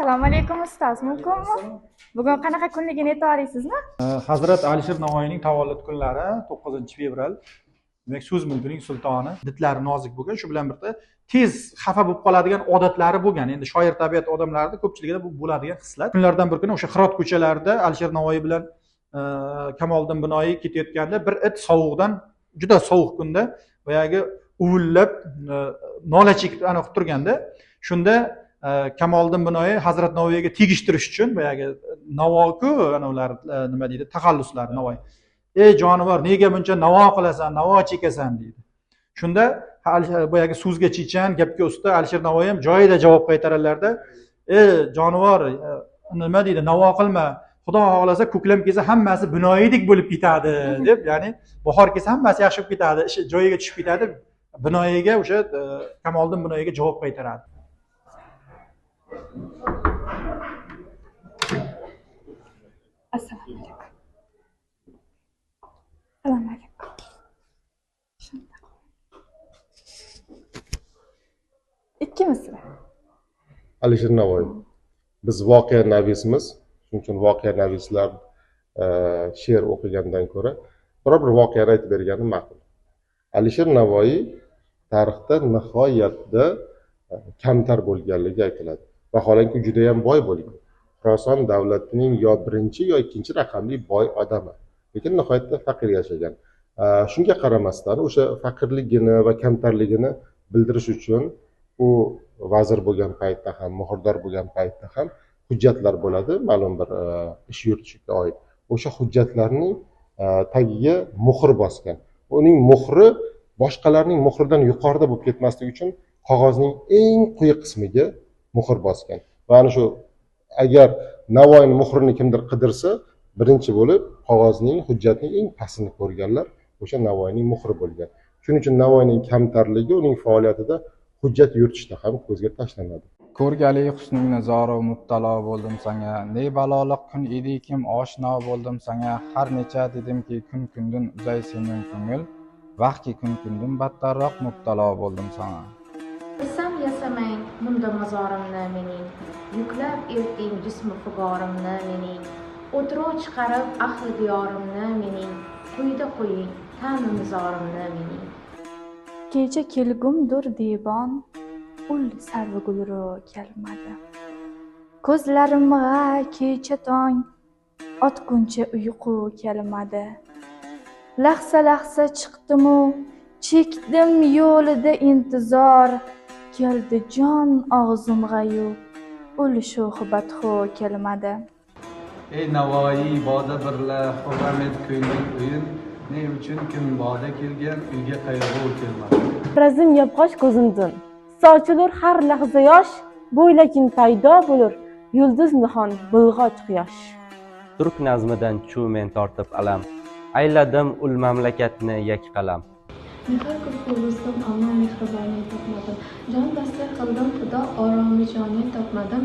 Assalomu alaykum ustoz, mumkinmi? Bugun qanaqa kunligini ayta olasizmi? Hazrat Alisher Navoiyning tavallud kunlari 9-fevral. Demak, so'z mulkining sultoni. Didlari nozik bo'lgan, shu bilan birga tez xafa bo'lib qoladigan odatlari bo'lgan. Endi shoir tabiat odamlarida ko'pchiligida bu bo'ladigan xislat. Kunlardan bir kuni o'sha Hirot ko'chalarida Alisher Navoiy bilan Kamoliddin Binoiy ketayotganda bir it sovuqdan, juda sovuq kunda boyagi uvillab nola chekib ana qilib turganda, shunda Kamoliddin Binoiy Hazrat Navoiyga tegishtirish uchun boyagi Navoku ana ular nima deydi, taxalluslari Navoiy. Ey jonivor, nega buncha navo qilasan, navo chekasan deydi. Shunda boyagi so'zga chechan, gapga usta Alisher Navoiy ham joyida javob qaytararlarda, ey jonivor, nima deydi, navo qilma, Xudo xohlasa ko'klam kelsa hammasi binoyidek bo'lib ketadi deb, ya'ni bahor kelsa hammasi yaxshi bo'lib ketadi, ishi joyiga tushib ketadi. Binoyiga o'sha Kamoliddin Binoiyga javob qaytaradi. Assalomu alaykum. Assalomu alaykum. Ikki misra. Alisher Navoiy. Biz voqea navisimiz. Shuning uchun voqea navislar she'r o'qigandan ko'ra biror bir voqeani aytib bergani ma'qul. Alisher Navoiy tarixda nihoyatda kamtar bo'lganligi aytiladi. Vaholanki juda ham boy bo'lgan. Xuroson davlatining yo birinchi yo ikkinchi raqamli boy odami. Lekin nihoyatda faqir yashagan. Shunga qaramasdan o'sha faqirligini va kamtarligini bildirish uchun u vazir bo'lgan paytda ham, muhrdor bo'lgan paytda ham hujjatlar bo'ladi, ma'lum bir ish yuritishga oid. O'sha hujjatlarning tagiga muhr bosgan. Uning muhri boshqalarning muhridan yuqorida bo'lib ketmasligi uchun qog'ozning eng quyi qismiga muhr bosgan. Va ana shu agar Navoiyning muhrini kimdir qidirsa, birinchi bo'lib qog'ozning, hujjatning eng pastini ko'rganlar o'sha Navoiyning muhri bo'lgan. Shuning uchun Navoiyning kamtarligi uning faoliyatida hujjat yuritishda ham ko'zga tashlanadi. Ko'rgali husningni zoru mubtalo bo'ldim sanga, ne baloliq kun edikim oshno bo'ldim sanga, har necha dedimki kun kundun uzay sening ko'ngil, vaqtki kun kundun battarroq mubtalo bo'ldim sanga. Bilsam yasamang munda mazorimni mening, yuklab erting jismi fugorimni mening, o'tiruv chiqarib ahli diyorimni mening, quyida qo'ying ta'mi mizorimni mening. Kecha kelgumdir devon, ul sarvi gulru kelmadi. Ko'zlarimga kecha tong otguncha uyqu kelmadi. Lahza-lahza chiqdim-u, chekdim yo'lida intizor, keldi jon og'zimg'a-yu, ul sho'xi badxu kelmadi. Ey Navoiy, boda birla xurram et ko'ngil o'yin, ne uchun kim boda kelgan uyga qayg'u kelmadi. Razm yopqoch ko'zimdan sochilur har lahza yosh, bo'ylakin paydo bo'lur yulduz nihon bulg'och quyosh. Turk nazmidan chu men tortib alam, ayladim ul mamlakatni yak qalam. Mehr ko'p ko'rdim, ammo mehribonlik topmadim. Jon basta qildim xudo, oromi joni topmadim.